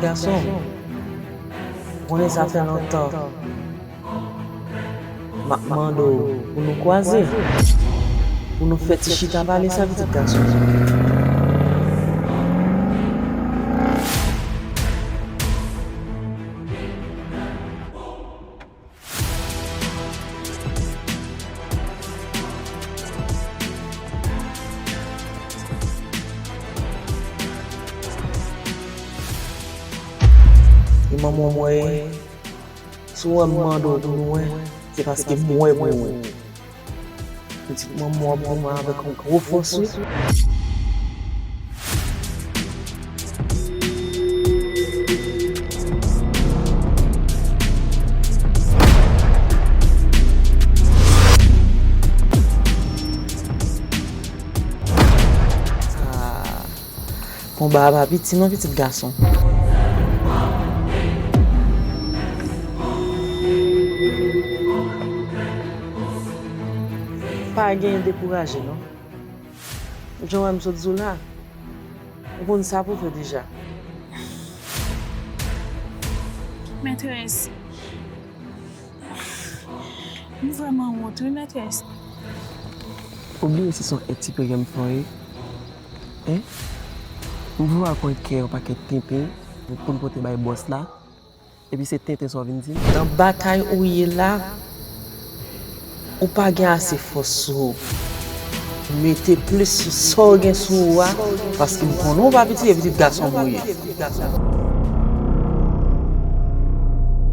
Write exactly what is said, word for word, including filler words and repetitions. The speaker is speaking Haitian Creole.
Gason, ou konnen sa fè lontan m ap mande w pou nou kwaze, pou nou fè ti chita pale sa, pitit gason. E manman mwen, si w wè m mande w pou nou wè, se paske m wè pou ou. Pitit manman w ap goumen avèk yon gwo fòs, wi. Ah, konba a pa piti non, pitit gason. Pa gen dekouraje non. Jan w wè m sot di w la, ou konn sa pou fè deja. Mètrès, m vrèman wont wi, mètrès. Ou bliye si se yon èt siperyè m fè w ye? Hein? M voye w ak yon kè yon pakèt tenten pou n pote bay bòs la. Epi se tenten sa w vin di m? Nan batay ou ye la, ou pa gen ase fòs sou ou. Mete plis sou sa w gen sou ou a, paske m konnen w pa piti, e pitit gason m ou ye.